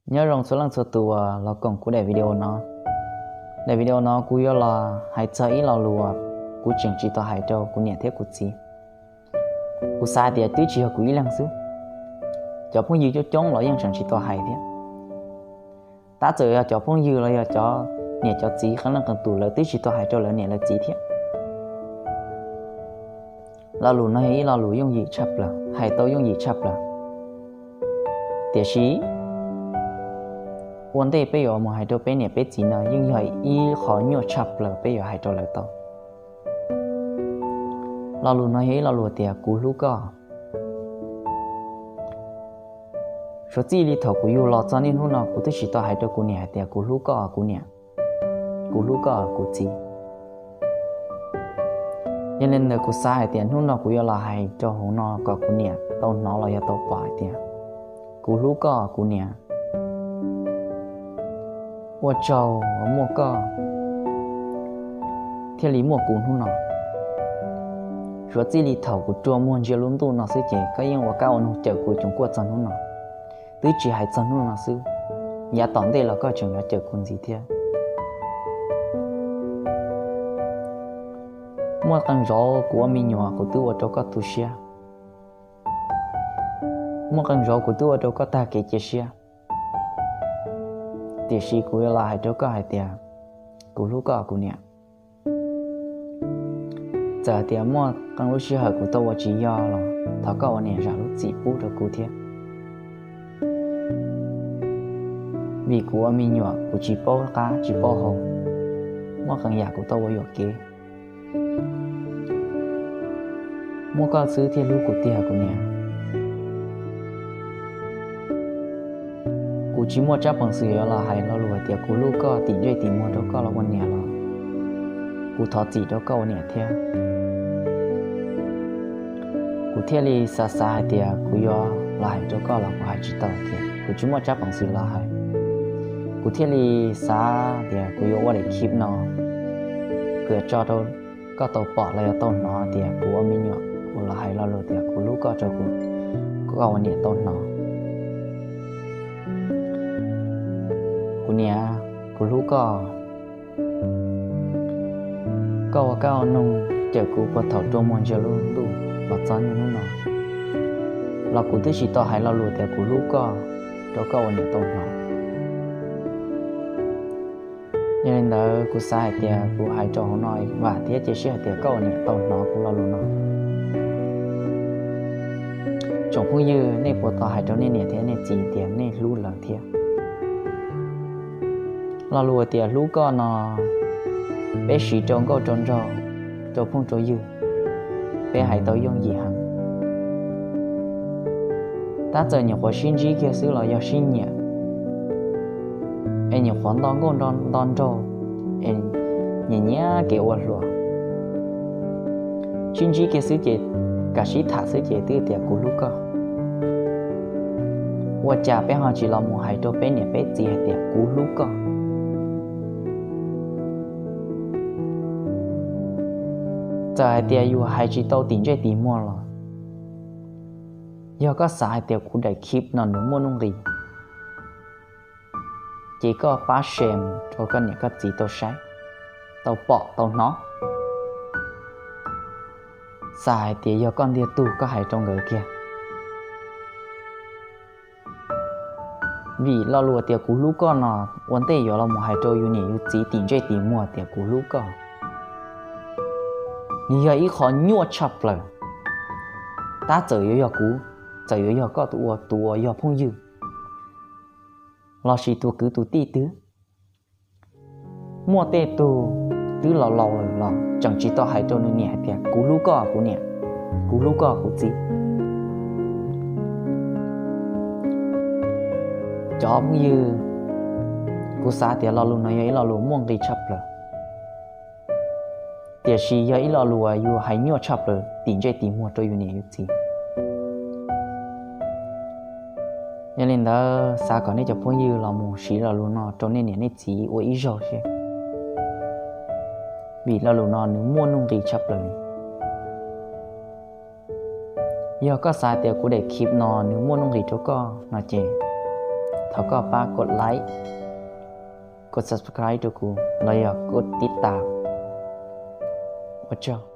Nyob zoo txhua leej txhua tus uas los koom kuv daim video no. Daim video no kuv yuav los hais txog ib lo lus uas kuv tseem tsis tau hais rau kuv niam thiab kuv txiv. Kuv xav hais tias twb tsis yog kuv ib leeg xwb, cov phooj ywg coob coob los yeej tseem tsis tau hais thiab. Tab txawm yog cov phooj ywg los yog cov niam cov txiv qee leej qee tus lawv twb tsis tau hais rau lawv niam lawv txiv thiab. Lo lus no yog ib lo lus yooj yim tshaj plaws, hais tau yooj yim tshaj plaws. Tiam sis ua ntej peb yuav mus hais rau peb niam peb txiv no yeej yog ib qho nyuaj tshaj plaws peb yuav hais rau lawv tau. Lo lus no yog ib lo lus tias kuv hlub koj. Suav txij li thaum kuv yug los txog niaj hnub no kuv twb tsis tau hais rau kuv niam hais tias kuv hlub koj kuv niam, kuv hlub koj kuv txiv. Yog li ntawd kuv xav hais tias hnub no kuv yuav los hais rau hauv no kom kuv niam tau hnov los yog tau pom hais tias kuv hlub koj kuv niam. Ua tsaug uas muaj koj thiaj li muaj kuv hnub no. Suav txij li thaum kuv rua muag ntsia lub ntuj no xwb ces koj yeej ua kab ua noog cawm kuv coom kuaj txog hnub no. Twb tsis hais txog hnub no xwb, yav tom ntej los koj tseem yuav cawm kuv ntxiv thiab. Muaj qee zaus kuv ua me nyuam kuv twb ua rau koj tu siab. Muaj qee zaus kuv twb ua rau koj tag kev cia siab. Tiam sis kuv yuav los hais rau koj hais tias kuv hlub koj kuv niam. Txawm hais tias muaj qee lub sij hawm kuv tau ua tsis yog los thov koj ua niam zam lub txim pub rau kuv thiab. Vim kuv ua me nyuam kuv tsis paub qab tsis paub hau, muaj qee yam kuv tau ua yuam kev. Muaj koj xwb thiaj hlub kuv tiag kuv niam. Kuv tsis muaj tsab peev xwm yuav los hais lo lus hais tias kuv hlub koj tim ntsej tim muag rau koj los ua niam los kuv thov txim rau koj ua niam thiab. Kuv thiaj li xav xav hais tias kuv yuav los hais rau koj los kuv hais tsis tau tias kuv tsis muaj tsab peev xwm los hais. Kuv thiaj li xav tias kuv yuav ua daim clip no kom tso rau koj tau pom los yog tau hnov tias kuv ua me nyuam kuv los hais lo lus tias kuv hlub koj rau kuv, koj ua niam tau hnov. Kuv niam, kuv hlub koj. Koj ua kab ua noog cawm kuv puag thaum rua muag ntsia lub ntuj los txog niaj hnub no, los kuv twb tsis tau hais lo lus tias kuv hlub koj rau koj ua niam tau hnov. Yog li ntawd kuv xav hais tias kuv hais rau hauv no vam thiab cia siab hais tias koj ua niam tau hnov kuv lo lus no. Tsoom phooj ywg, nej puas tau hais rau nej niam thiab nej txiv tias nej hlub lawv thiab? Lo lus tias hlub koj no, peb siv rau nkauj rau nraug, rau phooj rau ywg, peb hais tau yooj yim heev. Tab txawm nyuam qhuav sib ntsib kiag xwb los yog sib nyiam, es nyuam qhuav nto nkauj nto nraug, es nyiam nyiam kev ua hluas, sib ntsib kiag xwb ces, kam sib tham xwb ces twb tias kuv hlub koj. Ua cas peb ho tsis los mus hais rau peb niam peb txiv hais tias kuv hlub koj? Txawm hais tias yus hais tsis tau tim ntsej tim muag los, yog koj xav hais tias kuv daim clip no nws muaj nuj nqis, ces koj pab share rau koj niam koj txiv tau saib, tau pom tau hnov. Xav hais tias yog koj ntiag tug koj hais rau nkawd kiag. Vim lo lus tias kuv hlub koj no, ua ntej yuav los mus hais rau yus niam yus txiv tim ntsej tim muag tias kuv hlub koj, nws yog ib qho nyuaj tshaj plaws. Tab txawm yuav yog kuv, txawm yuav yog koj tus ua tus uas yog phooj ywg lossis tus kwv tus tij twg, muaj tej tug twb laus laus lawm los tseem tsis tau hais rau nws niam hais tias kuv hlub koj kuv niam, kuv hlub koj kuv txiv. Cov phooj ywg, kuv xav tias lo lus no yog ib lo lus muaj nqis tshaj plaws, tiam sis yog ib lo lus uas yus hais nyuaj tshaj plaws tim ntsej tim muag rau yus niam yus txiv. Yog li ntawd xav kom nej cov phooj ywg los mus siv lo lus no rau nej niam nej txiv ua ib zaug seb, vim lo lus no nws muaj nuj nqis tshaj plaws li. Yog koj xav tias kuv daim clip no nws muaj nuj nqis rau koj no ces thov koj pab kov like, kov subscribe rau kuv los yog kov tiv tam. Ua tsaug.